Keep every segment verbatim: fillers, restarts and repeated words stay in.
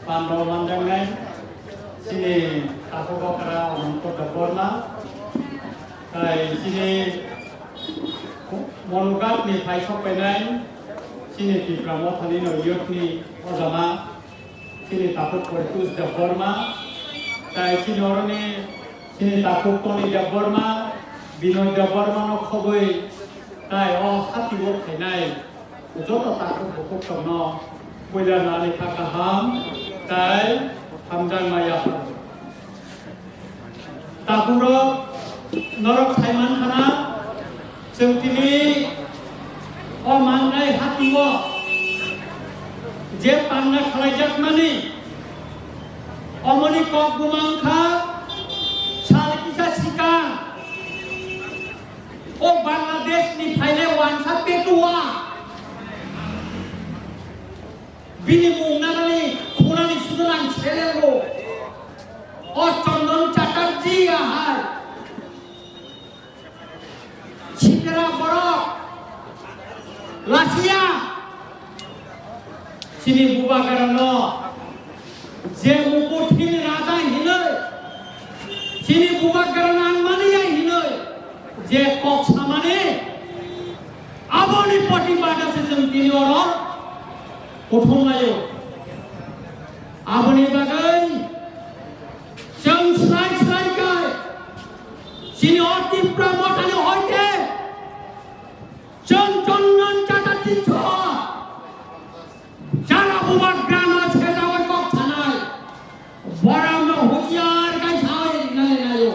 Pando manjaknai chini takhuk okra Ananto Debbarma, tai chini Molugatni phai sokpainai chini Tipra Mothani no youth ni ojama chini takhuk Poitus Debbarma, tai chini oroni chini takhuk Toni Debbarma, Binoy Debbarma no khobwi tai o hati o phainai. Joto takhuk bukhuk tongno puila nani kha kaham tai hamjakma yaphar. Takhukrok, norok sai mankhana, chwng tini o mangnai hati-o je pangna khlaijakmani, omoni kok buma wngkha sal kisa sikang. O Bangladesh ni phainai wansa Petua. Bini mung nanani khunani sudu nang selero. O Chandan Chatterjee ahai. Sikra borok. Lasia. Chini bubagrano je mukut hini raja hinoi, chini bubagrano ang mani ya hinoi, je kok samani, aboni poti bada se chwng tini oro kuthum laio. Aboni bagwi chwng slai slai kai chini o Tipra Mothani hoite chwng Chandan Chatterjee cho. Jara bubagrano sejawi kok sanai, borokno husiar kai sawi rinani naio.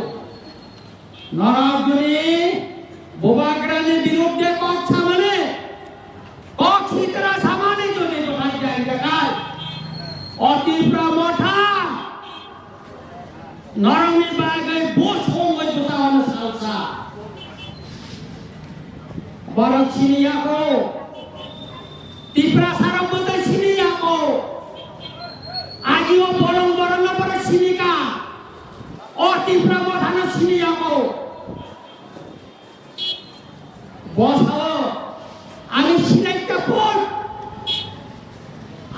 Norok jodi bubagrani birudde kok samani, kok sitra samani jodi bubagra jai jagai, o Tipra Motha norokni bagwi bo songwi bwsano salsa. Borok sini yako. Tiprasarok bo tei sini yako. Agio bolong borokno borok sini ka. O Tipra Mothano sini yako. Bosao ani sinai kapon.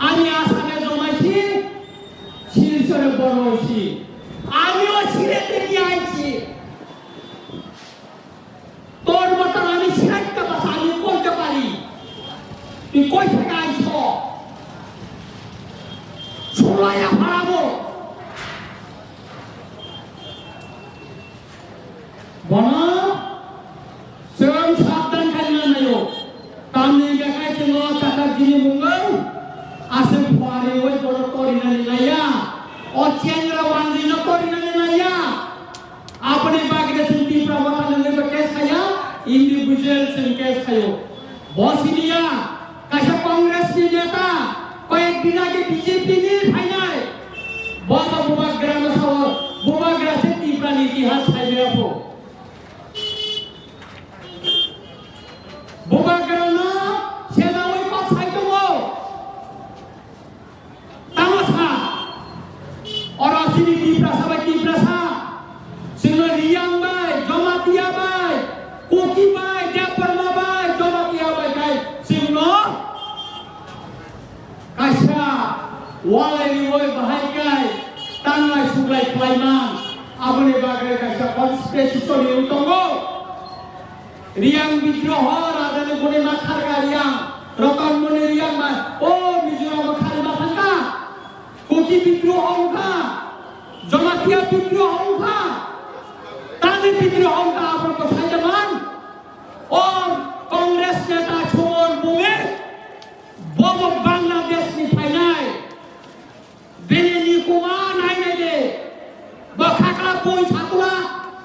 Ani Asame jomaisi, Silchore bonoisi. Amio sire teki aisi. Tor motor ani sinai kapasa ami koite pari. Twi koi theka aiso. Sulaya pharabo. Bono chwng sabdan khaina naio. Tamni hwnkhe kaichwngo Chatterjee ni mungwi aswk phuarwi bono torinani naiya. O chengra wanjwino torinani naiya. Aboni bagwi chwng Tipra Motha nangwi case khaiya, individual chwng case khaio. Bo siniya, kaisa Congress ni neta, koyek din age B J P ni phainai. Bo bo bubagra no sao, bubagra se Tipra ni itihas sai maya pho. Bubagra no sejawi kok sai tongo. Tamo sa, oro chini Tiprasa bai Tiprasa, chwngno Riyang bai, Jamatia bai, Kuki bai, Debbarma bai, Jamatia bai kai chwngno kaisa walai riwai bahai kai tanglai suglai khlai man, aboni bagwi kaisa conspiracy choli wng tongo. Riyang bidroho rajani boni ma kharka Riyang, Roton Moni Riyang bai, o Mizoram bo khari ma thangka, Kuki bidroho wngkha, Jamatia bidroho wngkha, Tani bidroho wngkha, aborok bo saida man. O Congress neta Suman Bhumik, bobo Bangladesh ni phainai. Bini nikuma nainai de. Bo khakla boi satula,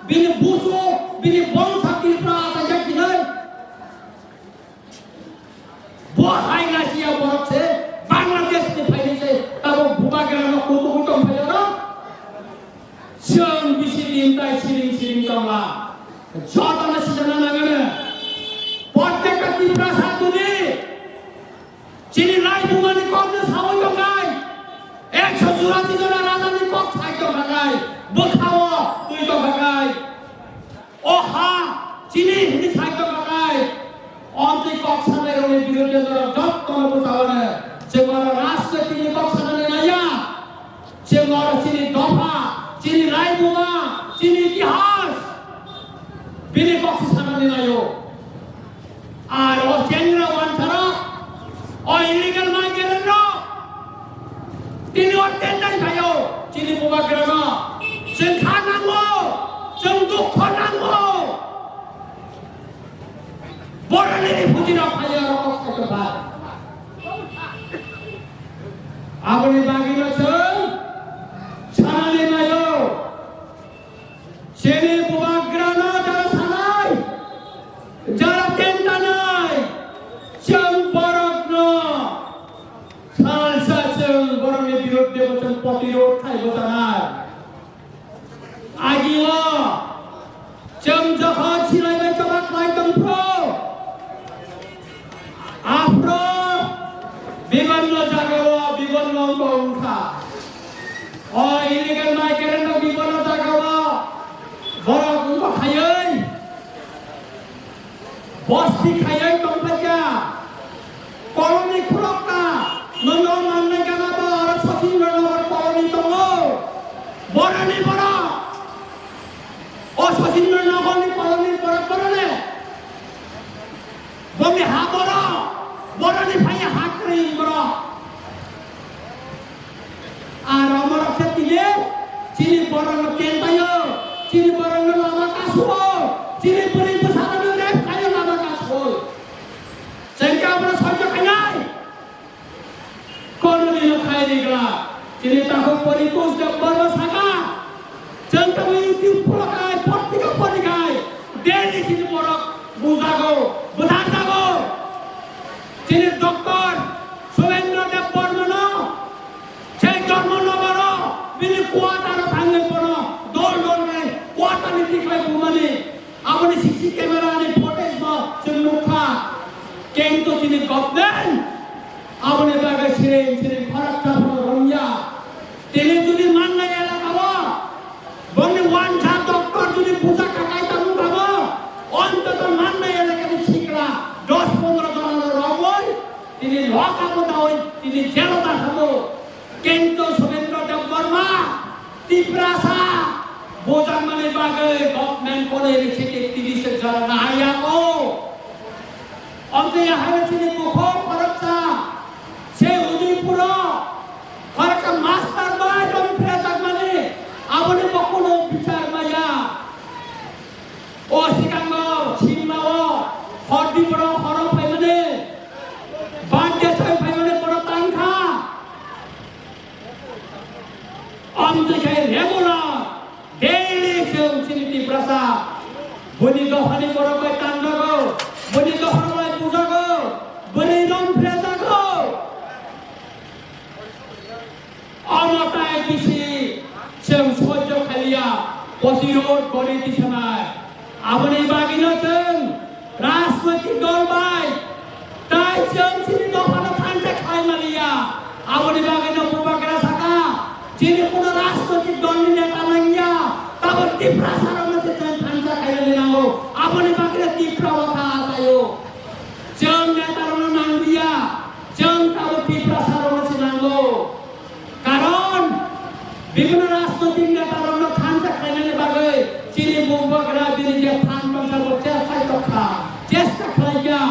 bini busu, bini bongsa Tripura achaijak hinoi. Bo hai nasiya borok se, Bangladesh ni phainai se, tabo bubagra no kutu kutu phai oro. Chwng bisi din tai siring siring tongla. Jotono sijana nangani. Prottekta Tiprasa tuni. Chini laibumani kokno sawi tongkha, ekso churasi jona rajani kok sai tongkha, bwkhao twi tongkha. O ha chini hwnwi sai tongkha, omtwi kok sanairokni biruddhe norok jottono bwchaono chwng oro rajnitini kok sanani naiya. Chwng oro chini dopha, chini raibuma, chini itihas, bini kok si sanani naio. Ar o chengra wanthara, o illegal migrant rok, tini o tendai phaio, chini bubagrano chwng kha nango, chwng dukho nango. Boroni refugee rok phaio oro kok sai tongkha. Aboni bagwino chwng sanani naio. Chini bubagrano jara sanai, jara tentanai, chwng borokno salsa chwng borokni biruddhe bo chwng protirod khai bo janai. Agio chwng jokhon silai bai choba khlai tongphuru, aphuru bibonno jagao bibonno wngkha. O illegal migrant rok bibonno jagao borok wngkha khaiwi. Bosti khaiwi tongphaikha, colony khulokka, nono mannai gana ba oro Sachin Nagar colony tongo, boroni borok, o Sachin Nagarni colony borok boroni, boni ha borok, boroni phaiya ha kwrwi borok. Ar omorok khe tini chini borokno tentaio, chini borokno lama kasuo, chini bwrwi bwsarokno rep khaio lama kasuo. Chengke abono sojjo khainai. Kono dino khai rigla. Chini takhuk Poritos Debbarma saka. Chengke bo YouTube phola khai, portika pori khai. Daily chini borok bujago, bwtharjago. Chini doctor Subendra Debbarmano Sei Dharmanagarno bini quarter-o thangwi bono dol dol khe quarter-ni tikhlai bumani aboni C C camera-ni footage-no chwng nukha. Kintu tini government aboni bagwi siring siring khoroksa phano romya. Tini jodi mannai elaka-o boni wansa doctor jodi puja kakai tamo thabo, ontoto mannai elakani sikla dos pondro jonano romwi tini lock-o dawi tini jelo dakhamo. Kintu Subendra Debbarma Tiprasa bujangmani bagwi government kono initiative tini se jora nahaiya ko. Amtwi ahai chini bukhuk khoroksa se Udaipuro khoroksa master bai tong phre jakmani aboni bo kono bichar maya. O sikango Simla-o hor di borok horo phaimani, bande sai phaimani borok tangkha. Amtwi khe regular daily chwng chini Tiprasa boni dophani borok bai tangjago, boni dophani bai bujago, bwrwi rom phre jago. Omo tai bisi chwng sojjo khaliya, protirod gori tisanai. Aboni bagwino chwng rajnoitik dol bai tai chwng chini dophano thansa khlai maliya. Aboni bagwino Bubagra saka, chini kuno rajnoitik dolni neta nangya, tabo Tiprasarokno se chwng thansa khainani nango. Aboni bagwino Tipra waka achaio. Chwng netarokno nangliya, chwng tabo Tiprasarokno se nango. Karon bibhinno rajnoitik netarokno thansa khlainani bagwi chini Bubagra bini je phan tongsa bo chestai tongkha, chesta khlaikha.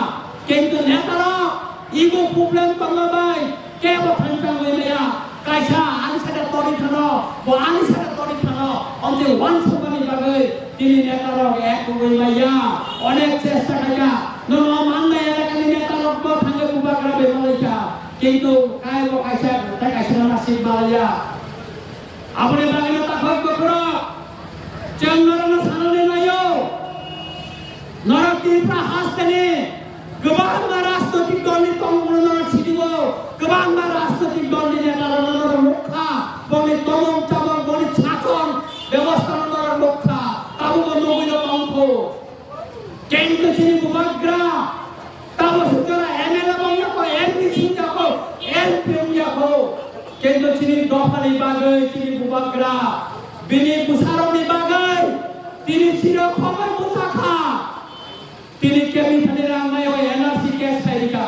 Kintu netarok ego problem tongma bai kebo thansa wngwi maya. Kaisa ani sade tori thano, bo ani sade tori thano, amtwi wansukmani bagwi tini netarok ek wngwi maya. Onek chesta khaikha, nono mannai elakani netarokbo thangwi Bubagra bai malaikha. Kintu kaibo kaisa tei kaisa nasib malaya. Aboni bagwino takhuk bukhurok chwng norokno sanani naio. Norok Tripura hasteni kwbangma rajnoitik dolni tongmungno norok sinio, kwbangma rajnoitik dolni netarokno norok nukha, bongni tomong chamong, boni sachon bebostano norok nukha, tabukbo nugwino tongkho. Kintu chini Bubagra tabo sujora M L A wngya kho, M P C wngya kho, M P wngya kho. Kintu chini dophani bagwi chini Bubagra bini bwsarokni bagwi tini chini khobor bwchakha. Tini kemi thani rang mayo N R C case khairika.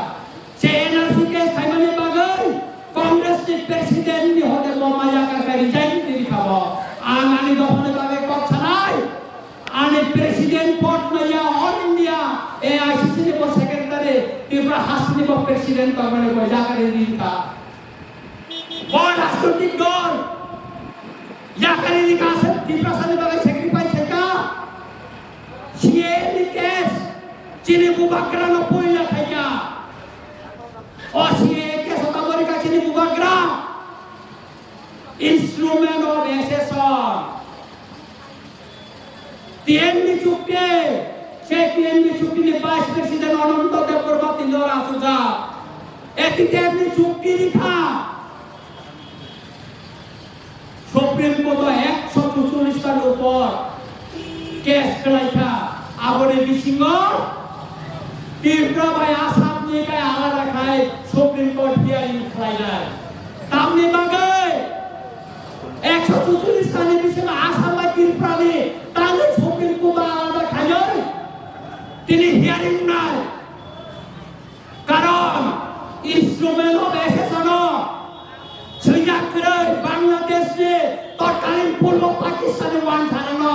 Se N R C case khaimani bagwi Congress ni president ni hote bo maya ka kari Dophani bagwi kok sanai, ani president pod maya All India A I C C ni bo secretary, Tripura hasteni bo president tongmani bo yakari rikha. Bo rajnoitik dol yakari rikha, se Tiprasani bagwi sacrifice khaikha. C A A ni case chini bubagrano poila khaikha. O C A A case o tamo rikha chini bubagra. Instrument of accession. T N B chukti, se T N B chukti ni Vice President Ananto Debbarma tini oro asukjak. E T T F ni chukti rikha. Supreme Court o ekso chuchollish ta ni upor case khwlaikha. Aboni bisingo Tripura bai Assam ni kai alada khai Supreme Court hearing khlainai. Tamni bagwi ekso chuchollish ta ni bisingo Assam bai Tripura ni tamni Supreme Court o alada khainai. Tini hearing nai. Karon instrument of accession o swijak kwrwi Bangladesh ni totkalin purbo Pakistan ni wansarano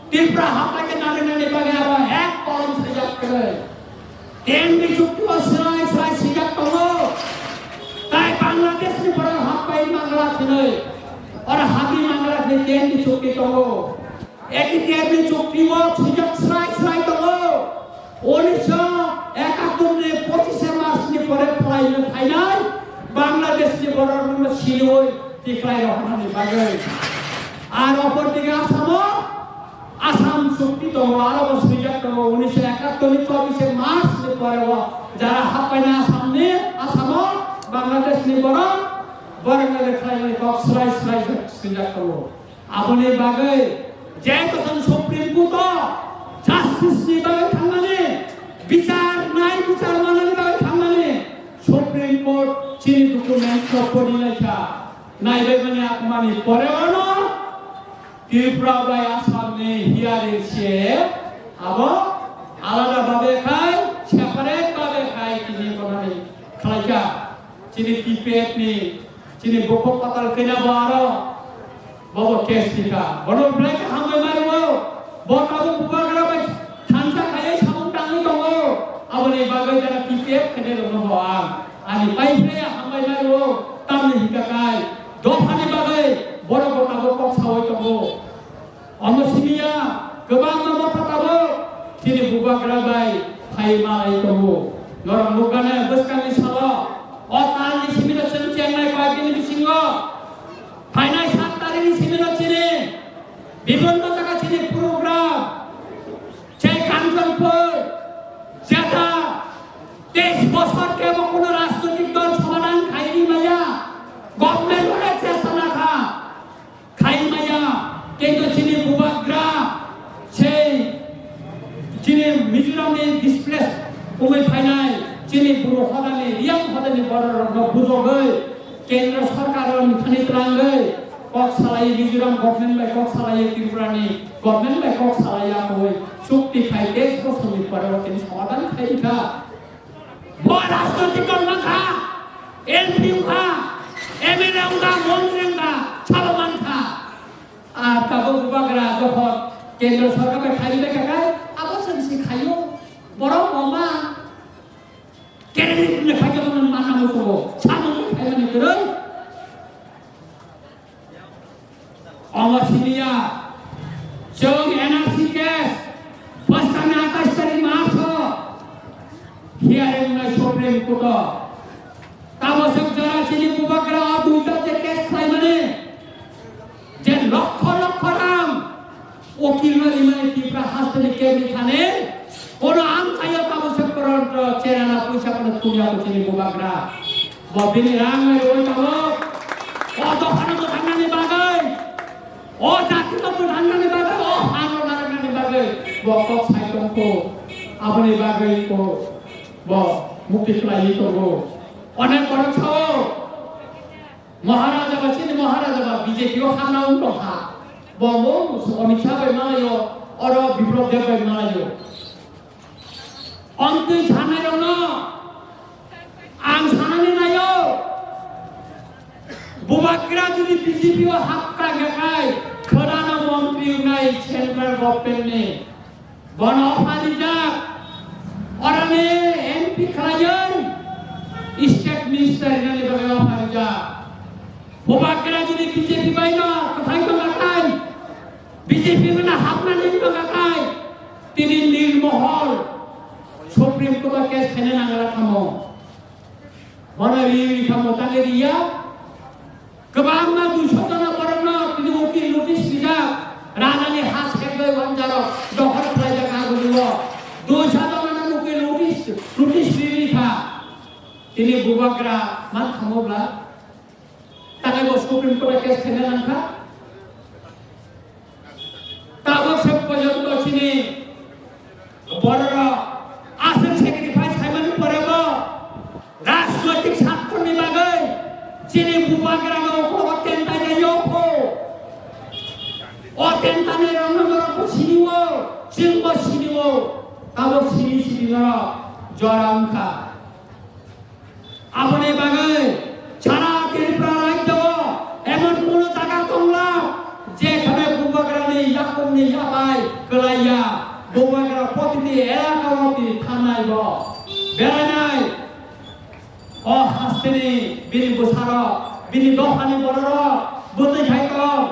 Tripura haphai khe nari nani bagwi aro ek kolom swijak kwrwi. T N B chukti o swrai swrai swijak tongo. Tai Bangladesh ni borok haphai mangla khinwi, oro habi mangla khinwi T N B chukti tongo. E T T F ni chukti o swijak swrai swrai tongo. Unisho ekattor ni pochishe March ni pore phlaino phainai Bangladesh ni borok no siniwi tikhlai rok hwnani bagwi. Ar opor dige Assam o Assam chukti tongo, aro bo swijak tongo, unisho ekattor ni chobishe March ni pore o jara happaina Assam ni, Assam o Bangladesh ni borok, borok no khlainai kok swrai swrai swijak tongo. Aboni bagwi je koson Supreme Court o justice ni bagwi thangmani, bichar nai bichar manani bagwi thangmani, Supreme Court chini document rok pori laikha. Naibai mani akmani pore ono Tripura bai Assam ni hearing se abo alada babe khai, separate babe khai tini konani khlaikha. Chini T P F ni Chini bukhuk patal kena bo aro bobo case thika. Bono belai khe hambai mari o. Bo tabuk bubagra bai thansa khaiwi samung tangwi tongo. Aboni bagwi jara T P F khede rwno bo ang. Ani pai phre hambai mari o. Tamni hika kai. Dophani bagwi borok bo tabuk kok sawi tongo. Omo simiya kwbangma motha tabuk chini bubagra bai phai manai tongo. Norok nukgane bwskangni salo o talni simino chwng chengnai koi bini bisingo phainai sat tarikni simino chini bibhinno jaga chini program chai Kanchanpur jeta teis bosor kebo kono rajnoitik dol somadhan khaini maya, government hone chesta nakha. Khai maya, kintu chini bubagra, sei chini Mizoram ni displace wngwi phainai, chini Bru hodani, Riyang hodani borok rokno bujogwi, Kendra Sarkar o nithani twlangwi, kok salai Mizoram government bai kok salai Tripura ni government bai kok salai ya koi, chukti khai teis bosor ni pore o tini somadhan khai kha. Bo rajnoitik dol mankha, M P wngkha, M L A wngkha, montri wngkha, sabo mankha. Ar tabuk bubagra dokhor kendro sorkar bai khairwi bai kha kai, abo chwng si khaio, borok bo ma candidate ni khaikhe bono manna muchungo, samung khaimani kwrwi. Omo simiya, chwng N R C case, bwskangni atais tarik March o hearing wngnai Supreme Court o. Tamo swk jora chini bubagra o duita je case khlaimani, je lokho lokho rang ukil no rimani Tripura hasteni case ni thani, kono ang khaio tamo swk koron cherana puisa kono thumya ko chini bubagra. Bo bini rang nai roi tongo. O dophano mwthangnani bagwi, o jatino mwthangnani bagwi, o hano narwknani bagwi bo kok sai tongkho. Aboni bagwi ko bo mukti khlaiwi tongo. Onek borok sao, Maharaja ba chini Maharaja ba B J P o hamna wng tongkha. Bo bo Amit Shah bai malaio, oro Biplab Deb bai malaio. Amtwi sanairokno ang sanani naio, bubagra jodi B J P o hap kangya khai, Khwrano montri wngnai central government ni. Bono offer rijak. Oroni M P khlaiwi state minister wngnani bagwi offer rijak. Bubagra jodi B J P bai no kwthai tongkha khai, B J P bai no hapnani tongkha khai, tini Nil Mohol Supreme Court o case khaina nangla thamo. Bono ri ri thamo tangwi riya. Kwbangma duiso jona borokno tini ukil notice rijak. Rajani ha sekgwi wanjaro dokhol khlaijak agulio. Duiso jonano ukil notice, notice ri ri kha. Tini bubagra ma thamo bla. Tangwi bo Supreme Court o case khaina nangkha. Tabuk se porjonto chini bororok aswk sacrifice khaimani porebo rajnoitik sattorni bagwi chini bubagrano uklogo tentai nai yokho. O tentanai rokno norokbo sinio, chwngbo sinio, tabuk sini sini norok jora wngkha. Aboni bagwi sara Tripura rajyo emon kono jaga tongla, jekhane bubagrani yakungni yabai kwlaiya, bubagra protiti elaka o tini thangnai bo berainai. O hasteni bini bwsarok, bini dophani bororok bwtwi khai tong,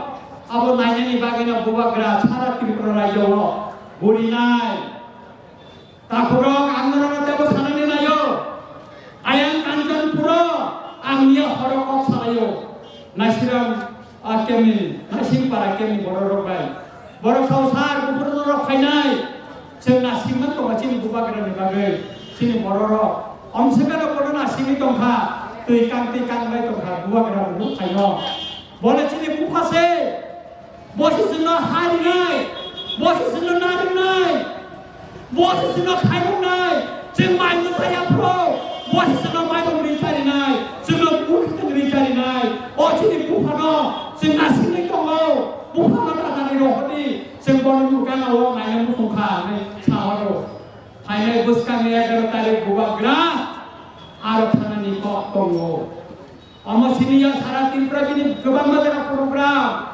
abo nainani bagwino bubagra sara Tripura rajyo o gurinai. Takhurok ang norokno teibo sanani naio. Ayang Kanchanpuro ang miya horo kok salaio. Naisirang, ah, kemni, Naising para kemni bororok bai. Borok sao sar buphuru norok phainai. Chwng nasingma tongma chini bubagrani bagwi. Chini bororok. Omswkano bono nasingwi tongkha. Twi kang twi kang bai tongkha bubagra buphuru phaino. Bole chini bupha se. Bo se chwngno ha rinai, bo se chwngno na rinai, bo se chwngno khairoknai, chwng mai mwchaya phro, bo se chwngno mairok ri charinai, chwngno bukhitwng ri charinai, o chini buphano chwng nasiknai tongo, buphano tatani rohordi, chwng bono nukgana o naina muchung kha hinwi sa horo. Phainai bwskangni egaroh tarik bubagra aro thanani kok tongo. Omo sini ya sara Tripura bini kwbangma jaga program.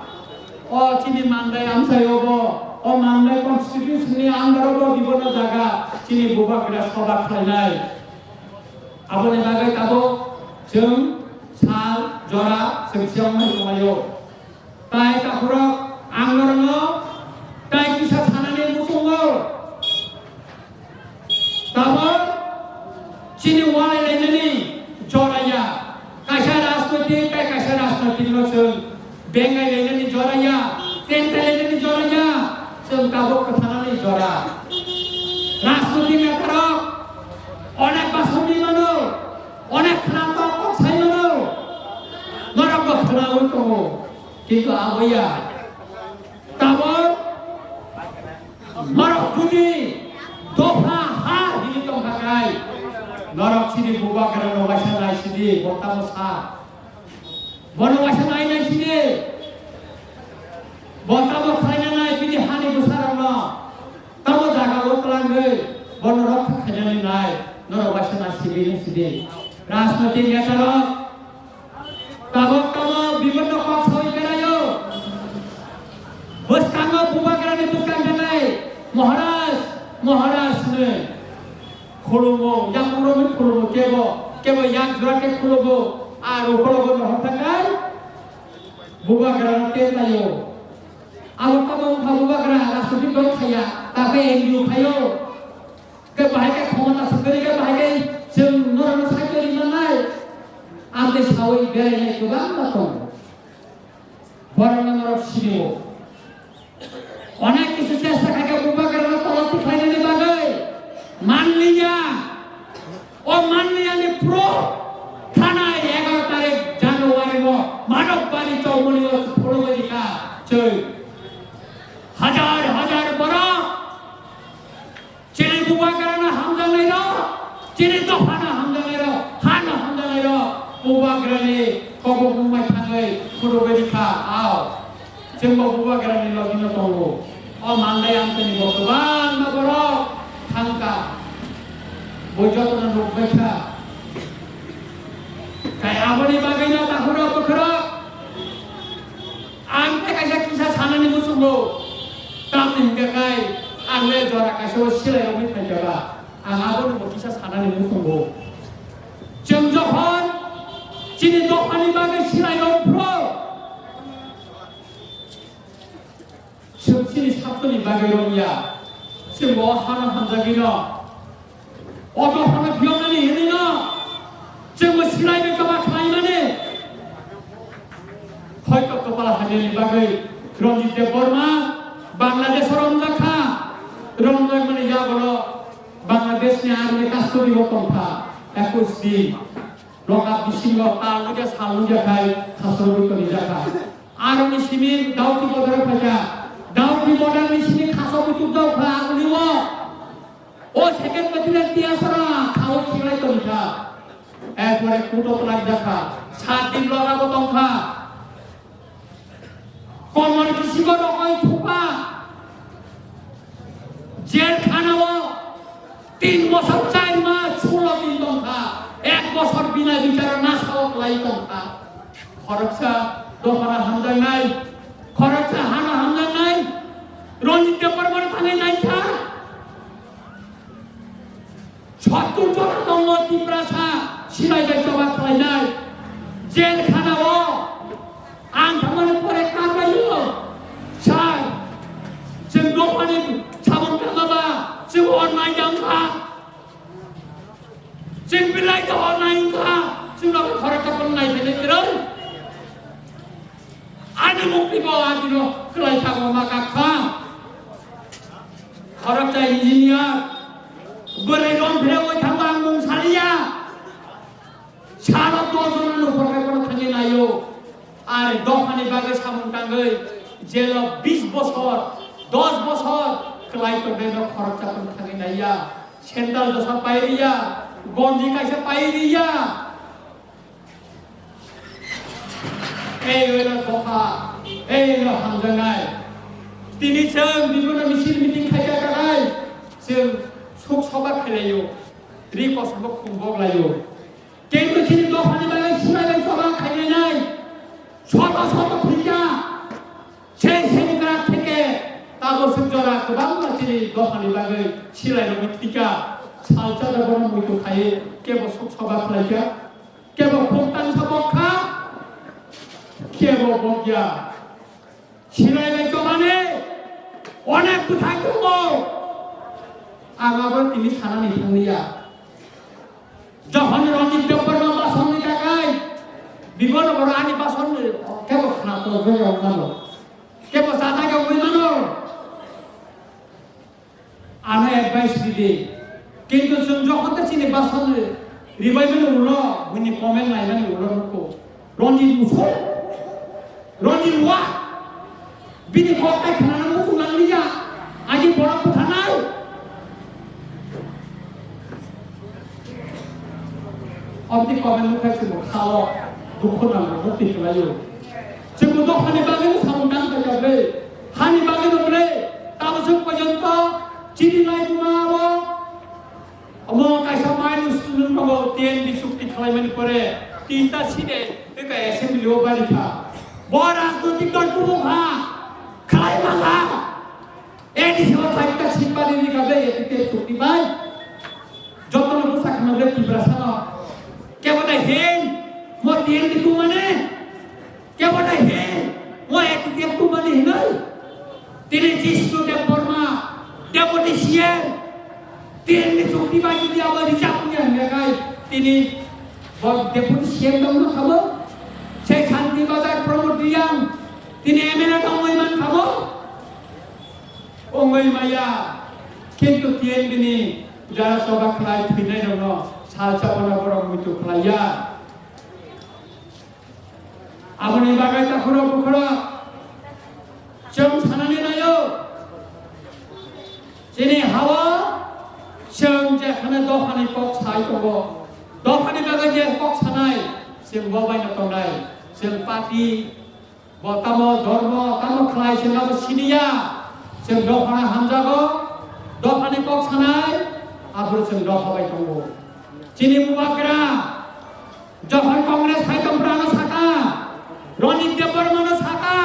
O chini Mandai amchai obo, o Mandai constitution ni under obo bibono jaga chini bubagra soba khlainai. Aboni bagwi tabuk chwng sal jora chwng siyang mai tonglaio. Tai takhurok ang norokno tai kisa sanani muchungo. Tabuk chini walai lainani jora ya. Kaisa rajnoitik tai kaisa rajnoitik no chwng bengai lainani jora ya. Tentai lainani jora ya. Chwng tabuk kwthanani jora. Rajnoitik netarok onek basonwi mano, onek khna kok kok sai mano. Norok bo khnaui tongo. Kintu abo ya. Tabuk norok jodi dopha ha hini tongkha kai, norok chini bubagra no waisa nai sidi, bo tamo sa. Bono waisa nai nai sidi. Bo tamo khlaina nai bini hani bwsarokno. Tamo jaga o twlangwi bono rokha khainani nai, norok waisa nai sidi nai sidi. Rajnoitik netarok Tabuk tamo bibinno kok sawi beraio. Bwskango bubagrani bwskang belai Maharaj, Maharaj hwnwi khulumo, yakurokni khulumo, kebo, kebo yak jora khe khulumo, ar ukologo nohor thangkai bubagrano tentaio. Abo tamo wngkha bubagra rajnoitik dol khaiya, takhe N G O khaio. Khe bahai khe khomota swkali khe bahai khe chwng norokno saicholi mannai. Amtwi sawi berainai kwbangma tongo. Borokno norok sinio. Onek kisu chesta khai khe bubagrano tolop tikhlainani bagwi. Manliya. O manliyani pro thanai egaroh tarik January o Manok Bari Chowmuni o phunugwi rikha. Chwng hajar hajar borok Chini bubagrano hamjaknairok, chini dophano hamjaknairok, hano hamjaknairok, bubagrani kobo bumai thangwi phunugwi rikha, ao. Chwngbo bubagrani logino tongo. O mandai amchaini bo kwbangma borok thangkha. Bo jotono nukbaikha. Tei aboni bagwino takhurok bwkhwrok ang tei kaisa kisa sana Tamni hwnkhe khai ang le jora kaisa o silai rokni phaikha ba, ang abono bo kisa sanani muchungo. Chwng jokhon chini dophani bagwi silai rok phro, chwng chini sabtoni bagwi romya, chwng bo hano hamjagwino. Oto hano phiyoknani hinwi no chwngbo silai bai choba khlaimani. Hoito kopal hamyani bagwi Ranjit Debbarma Bangladesh-o romjakha. Romjakmani yagulo Bangladesh-ni army custody-o tongkha ekush din. Loka bisingo tal nugya sal nugya khai khasrogwi tonijakha. Aroni simi Dauti border-o phaikha. Dauti border-ni simi khasrogwi tukjaokha agulio. O second battle tiya sara khao khilai tongkha. Ekbare kuto twlai jakha. Sat din loga bo tongkha. Komor bisingo rokoi thupha. Jail khana o tin bosor char mas sulo din tongkha. Ek bosor bina bichara nasao kwlai tongkha. Khoroksa dophano hamjaknai, khoroksa hano hamjaknai, Ranjit Debbarmano thangwi naikha. Sottur jona tongo Tiprasa silai bai choba khlainai. Jail khana o ang thangmani pore karbaio. Sir, chwng dophani samung tangma ba, chwng onnai tangkha. Chwng belai khe hor nai wngkha, chwngno khe khorok chapon nai phai nai kwrwi. Ani mukti bo adino kwlai kha bo ma kak kha. Khoroksa engineer, bwrwi rom phirewoi thangba ang mung saliya. Salo dos jona no khorok chapon thangwi naio. Are dophani bagwi samung tangwi jelo bis bosor, dos bosor kwlai tongnaino khorok chapon thangwi naiya. Sandal dosa pairiya, gonji kaisa pairiya. Ei oila dopha, ei oila hamjaknai. Tini chwng bibono misil meeting khaika kanai, chwng suk soba khailaio, ri kosom bo khum bok laio. Kintu chini dophani bagwi swmai bai choba khainai nai. Soto soto thwikha. Sei sengkrak theke tabo suk jora kwbangma chini dophani bagwi silai rokni thwikha. Salsa da bono muitu khai kebo suk soba khlaikha. Kebo khum tangsa bokha. Kebo bokya. Silai bai chobani onek bwthai tongo. Ang abo tini sanani thangliya. Jokhon Ranjit Debbarma basonni takai, bibono boro ani basonni kebo khna to joi rok mano. Kebo chata ke oi mano. Ano advice ridi. Kintu chwng jokhon ta chini basan ribai mani ulo, buini comment nai mani ulo nukho. Ranjit Muso. Ranjit Wa. Bini kok tai khna nang muchung nang liya. Ani borok bwtha nai. Obdi comment nukhai chwng khao. Dukhu nang rok twi kwlaio. Chwng dophani bagwi samung tang kha ble. Hani bagwi no ble. Tabuk porjonto chini lai buma abo. Omo kaisa minus student rogo T N D chukti khwlaimani pore tinta side eka assembly o bari kha. Bo rajnoitik dol kubuk ha khwlai mangha. A D C o thaita sipari ni kabe A P T chukti bai. Joto no busa khna ble Tiprasa no. Kebo dai hen mo T N D tu mane. Kebo dai he, mo A T T F tu mani hinai. Tini Jishnu Debbarma, Deputy C M, tini chukti bai jodi abo rijak punya hingga kai. Tini bo Deputy C M dong no khabo. Sei Shanti Bazar Pramod Reang, tini M L A dong oi man khabo. Ongoi maya, kintu T N D ni jara soba khlai thwinai rok no salsa bona borok muitu khlai ya. Aboni bagwi takhurok bukhurok chwng sanani naio. Chini hao chwng jekhane dophani kok sai tongo. Dophani bagwi je kok sanai, chwng bo bai no tongnai. Chwng party bo tamo, dhormo tamo khlai, chwng abo siniya. Chwng dophano hamjago, dophani kok sanai, aphuru chwng dopha bai tongo. Chini bubagra, Jokhon Congress hai tong phrano saka, Ranjit Debbarmano saka,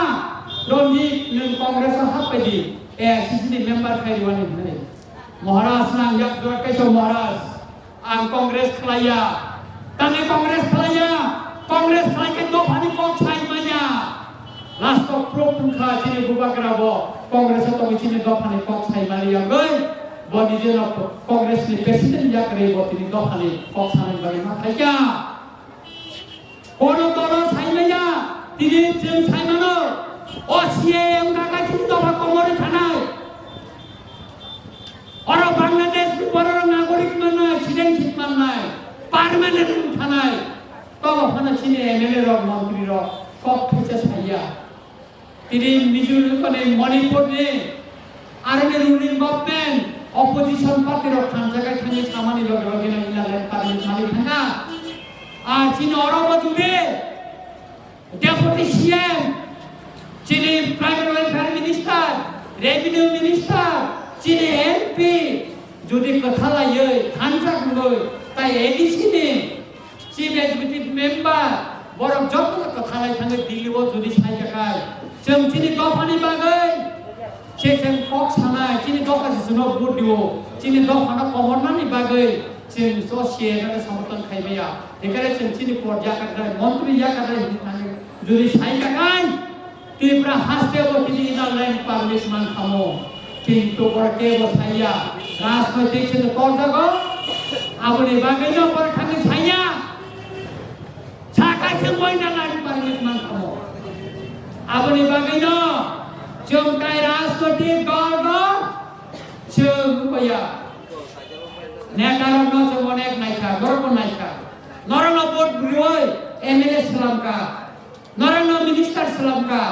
Ranjit nwng Congress o happai di, A I C C ni member khai rwani hwnwi. Maharaj nang yak jora kaisa Maharaj, ang Congress khlaiya, tangwi Congress khlaiya, Congress khlai khe dophani kok sai manya. Last o proof wngkha chini bubagra bo Congress o tongwi chini dophani kok sai mali yangwi, bo nije no Congress ni president yakarwi bo tini dophani kok sanani bagwi ma khlaikha. Kono dolo saimaya, tini chwng saimano, o C A A wngkha khe chini dopha komorwi thanai. Oro Bangladesh ni borok nagorik mannai, citizenship mannai, permanent wng thanai. Tobo phano chini M L A rok, montri rok kok thwicha saiya. Tini Mizoram ni Manipur ni aroni ruling government, opposition party rok thansa kai thangwi samani loge loge no inner line permit mali thangkha. Ar chini oro bo jodi deputy C M, chini tribal welfare minister, revenue minister, chini M P jodi kwthalaiwi thansa wngwi tai A D C ni Chief Executive Member, borok joto no kwthalai thangwi Delhi o jodi sai kha khai, chwng chini dophani bagwi se chwng kok sanai, chini dopha se chwngno vote dio, chini dophano komornani bagwi chwng so C A A no somorthon khai maya. Ekhare chwng chini por yakadrai, montri yakadrai hwnwi thangwi jodi sai kha khai, Tripura haste bo tini inner line permit man kamo, kintu boro kebo saiya, rajnoitik se to torjago, aboni bagwi no boro thangwi saiya, sakai se bo inner line permit man kamo, aboni bagwi no chwng tai rajnoitik dol no chwng koya, neta rok no chwng onek naikha, norok bo naikha, norok no vote rwui M L A swlamkha. Norokno minister swlamkha,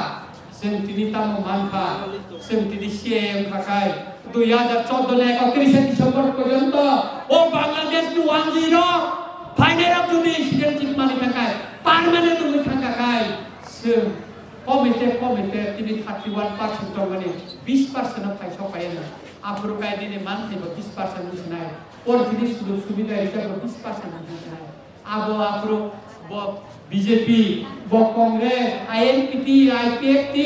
chwng tini tamo mankha, chwng tini C A A wngkha khai, dui hajar chordo ni ekotrise December porjonto o Bangladesh ni wanjwi rok phainai rok jodi citizenship mani kha khai, permanent wngwi thangkha khai, chwng komite komite tini thirty one percent tongmani bis percent no phaisok paiya na. Aphuru kai nini manthai bo bis percent wngsinai, por tini sujog subida rijak bo bis percent wngsinai. Abo aphuru bo B J P, bo Congress, I N P T, I P F T,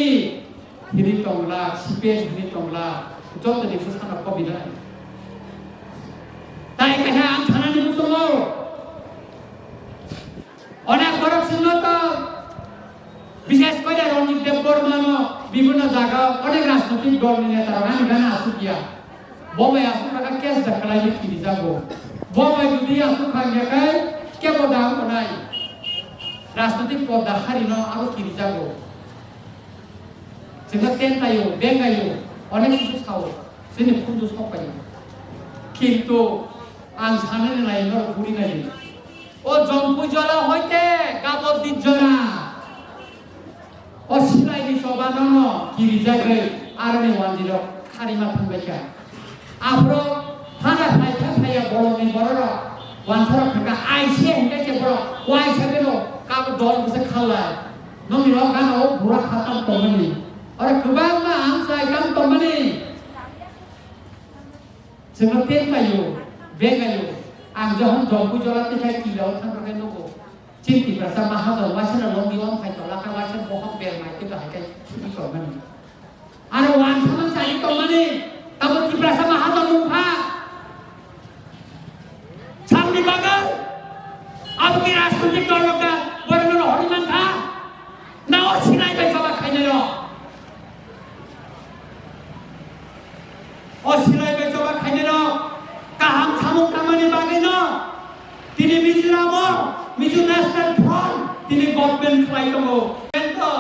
hini tongla, C P M hini tongla, joto ni bwsano kobi nai. Tai kaisa ang sanani muchungo, onek borok sino to, bishes kore Ranjit Debbarma no bibhinno jaga onek rajnoitik dol ni neta rok ani gana asuk ya. Bo bai asuk kha khe case da kwlai ni kiri jago. Bo bai jodi asuk kha ya khe kebo da wng nai. Rajnoitik pod da hari no abo kiri jago. Chwngno ten tayo, beng tayo, onek kisu sao. Chini phundu sok payo. Kintu ang sanani nai no buri nai. O Jompui Jola hoite Gaboddi Jora. O silai ni choba nono kirijagwi aroni wanjwi rok kharima thangbaikha. Aphuru phana phaikha phaiya bolongni bororok wansarok thangkha aise hinkhe khe borok waisa beno kabo dol bwsa khalai. Nokni rok gana o bura khatam tongmani. Oro kwbangma amchai kam tongmani. Chwngno ten kaio, beng kaio. Ang johon Jompui Jola tei khai kila o thang rok hai nugo. Chini Tiprasa mahajon waisa no longi ong khai tola khai waisa bohok bel mai tei bahai khai thwi tongmani. Aro wansa man chai tongmani, tamo Tiprasa mahajon nung kha. Samni bagwi abo ki rajnitik dol rok da borok no rohorwi man kha. Na o sinai bai choba khainai rok. O silai bai choba khainai rok kaham samung tangmani bagwi no tini Mizoram o Mizo National Front tini government khlai tongo. Ento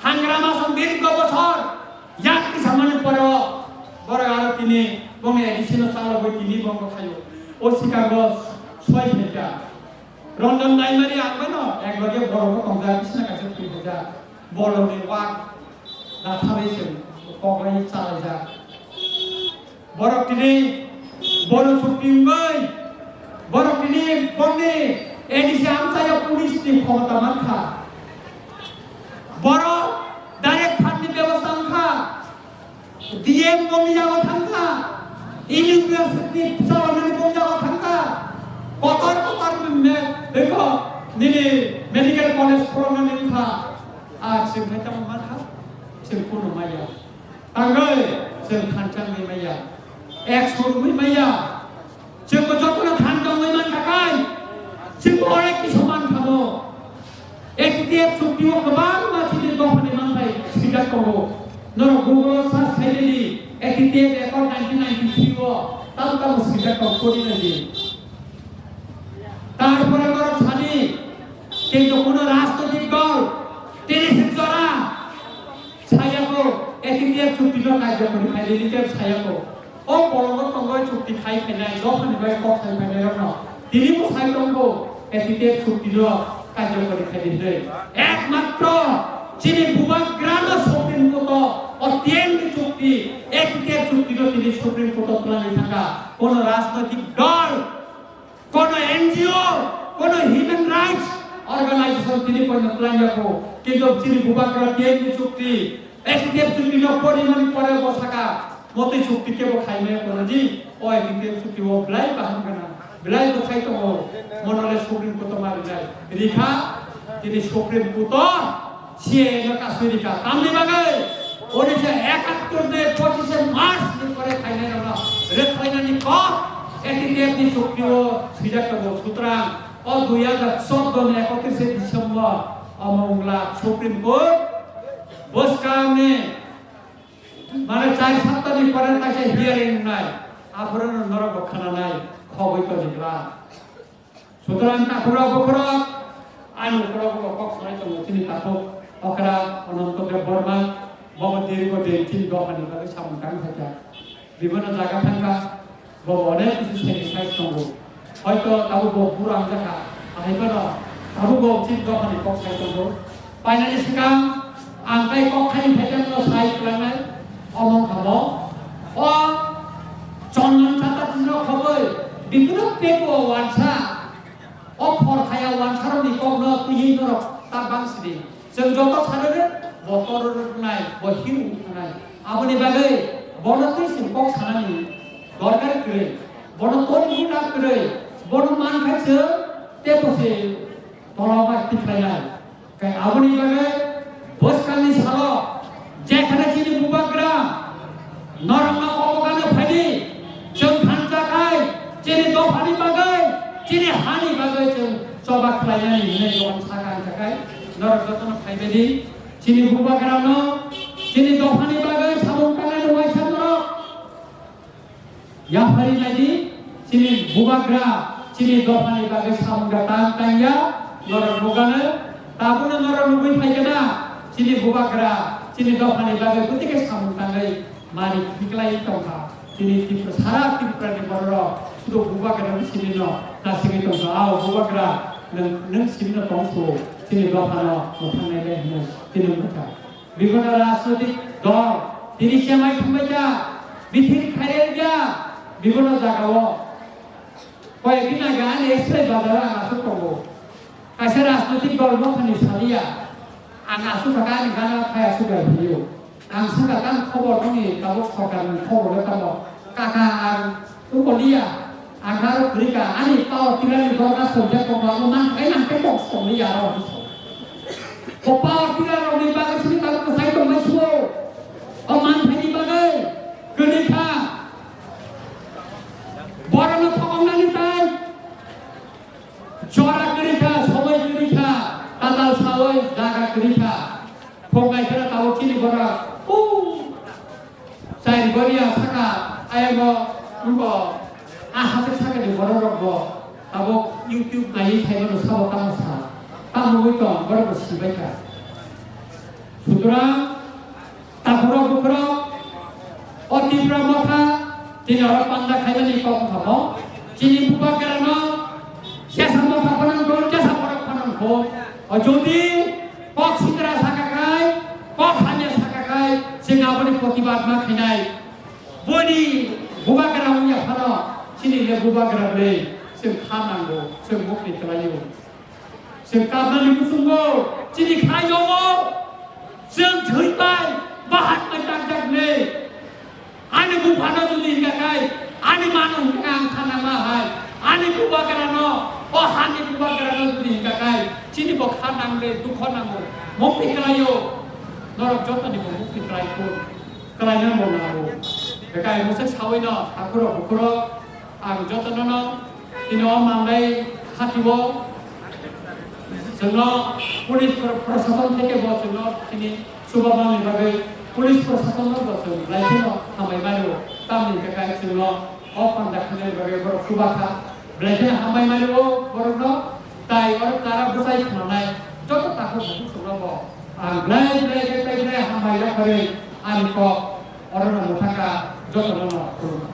hangrama song dirgho bochor yak kisa mani pore o borok aro tini bongni A D C no chalogwi tini bongno khaio. O sikang o soi phaikha. Ranjan Naimari ang bai no ek loge borok no tongjak, bisna kaisa thwi hajak. Borok ni wak datharwi se koklai chalaijak. Borok tini bono chukti wngwi, borok tini bongni A D C amchaio police ni khomota mankha. Borok direct fund ni bebosta wngkha. D M bongni yago thangkha, university chalonani bongni yago thangkha, kotor kotor me-, beko nini medical college phuroknani wngkha, a chwng khai tamo mankha, chwng kunu maya. Tangwi chwng thansa wngwi maya, ek sur wngwi maya. Chwngbo jotono thansa wngwi mankha kai, chwngbo onek kisu mankha bo. A T T F chukti o kwbangma chini dophani manthai swijak tongo. Norok Google o search khainani, A T T F accord nineteen ninety-three o tamo tamo swijak tong kori nai di. Tarpore norok sadi, kintu kono rajnoitik dol tini se jora sayako, A T T F chukti no karjokori khainani tei sayako. O kolongo tongwi chukti khai phainai, dophani bai kok sai phainai rokno tini bo sai tongo, A T T F chukti no karjokori khainai hinwi. Ekmatro chini bubagrano Supreme Court o, o T N D chukti, A T T F chukti no tini Supreme Court o twlangwi thangkha. Kono rajnoitik dol, kono N G O, kono human rights organization tini poino twlangya kho. Kintu chini bubagra T N D chukti, A T T F chukti no porimani pore bo saka, motwi chukti kebo khaimaya kono di, o A T T F chukti o belai baham gana, belai bwkhai tongo, monole Supreme Court o ma rijak. Rikha, tini Supreme Court o C A A no kasui rikha. Tamni bagwi Odisha ekattor de pochishe March ni pore khainai rokno rwkhlainani kok A T T F ni chukti o swijak tongo. Sutrang o dui hajar chordo ni ekotrishe December omo wngla Supreme Court bwskangni mane char sapta ni pore kaisa hearing wngnai. Aphuru norok bo khwnanai khogwi tongikla. Sutrang takhurok bukhurok, ani ukhurok ukhurok kok sanai tongo chini takhuk okra Ananto Deb Barma, bobo dirgo din chini dophani bagwi samung tang khaikha. Bibino jaga thangkha, bobo onek kisu sacrifice tongo. Hoito tabuk bo bura wngjakha, ahai phano tabuk bo chini dophani kok sai tongo. Painani swkang ang tei kok thani phaikhe no sai kwlangnai, omo wngkha bo. O chondon chata tino khogwi bibino pepo wansa, o phor khaya wansarokni kokno twiwi norok ta bang sidi. Chwng joto sarere bo tororok nai, bo hiru nai. Aboni bagwi bono twi chwng kok sanani dorkar kwrwi. Bono tori huna kwrwi, bono man khai chwng tei bo se tola bai tikhlainai. Khe aboni bagwi bwskangni salo jekhane chini bubagra norokno obo gana phaidi, chwng thansa khai chini dophani bagwi, chini hani bagwi chwng choba khlainani hinwi dogan saka wngkha khai norok jotono phaibaidi chini bubagrano chini dophani bagwi samung tangnani waisa norok. Yaphari naidi, chini bubagra, chini dophani bagwi samung da tang tangya, norok nugano, tabukno norok nugwi phaikhe na, chini bubagra, chini dophani bagwi bwtwi khe samung tangwi mari khiklai tongkha. Chini Tripura, sara Tripura ni bororok, sudo bubagra ni simi no, ta simi tongkha, ao bubagra, nwng, nwng simi no tongso, chini dophano, mwthangnai le hino, chini mwtha. Bibino rajnoitik dol tini chemai thangbai kha, miting khairel ya, bibino jagao koyek din age ani Esrai bazar ang asuk tongo. Kaisa rajnoitik dol mothani saliya, ang asuk thaka ani gana phai asuk bai phaiyo. Ang saka tang khobor tongni tabuk sorkar ni khobor le tamo. Kaka ang Tuboliya, ang aro kwrwi ka, ani power tiller ni borok aswk bag kok lama man, ai nang tei kok songwi ya aro. Bo power tiller rok ni bagwi sini tabuk kwsai tongmai suo. O man thani bagwi kwrwi kha. Borok no thokong nani tai. Jora kwrwi kha, somoi kwrwi kha, tatal sawi jaga kwrwi kha. Phungai kheno tabuk chini borok. Uh. Chai boria saka ayabo wngkha a hasik sakani bororokbo tabuk YouTube naiwi saimano sabo tamo sa. Tamo wngwi tong borokbo sibaikha. Sutrang takhurok bukhurok o Tipra motha tini oro panda khaimani kok wngkha bo. Chini bubagrano jesa motha phano wngkha, jesa borok phano wngkha. O jodi kok sitra saka khai, kok hamya saka khai, chwng aboni protibad ma khainai. Boni bubagra wngya phano, chini le bubagra le, chwng kha nango, chwng mukti kwlaio. Chwng kapnani muchungo, chini khai nogo, chwng thwi bai, bahan bai tangjak le. Ani buphano jodi hingka khai, ani mano hingka ang khana ma hai, ani bubagrano, o hani bubagrano jodi hingka khai, chini bo kha nang le, dukho nango, mukti kwlaio, norok jotoni bo mukti kwlai kho. Kalaina bo nango. Bekai musuk sawino hakhuro bukhuro ang jotono no tini o mangai khatio chwngno police pro-, prosason theke bo chwngno tini suba mani bagwi police prosason no bo chwng laifino hambai mani o tamni bekai chwngno o panda khanani bagwi borok suba kha. Belai kheno hambai mani o borokno, tai oro tara bwsai khwnanai joto takhuk bukhuk songno bo ang belai belai khe tei belai hambai yaphari ani kok orono mwthangkha jotono no khulumkha.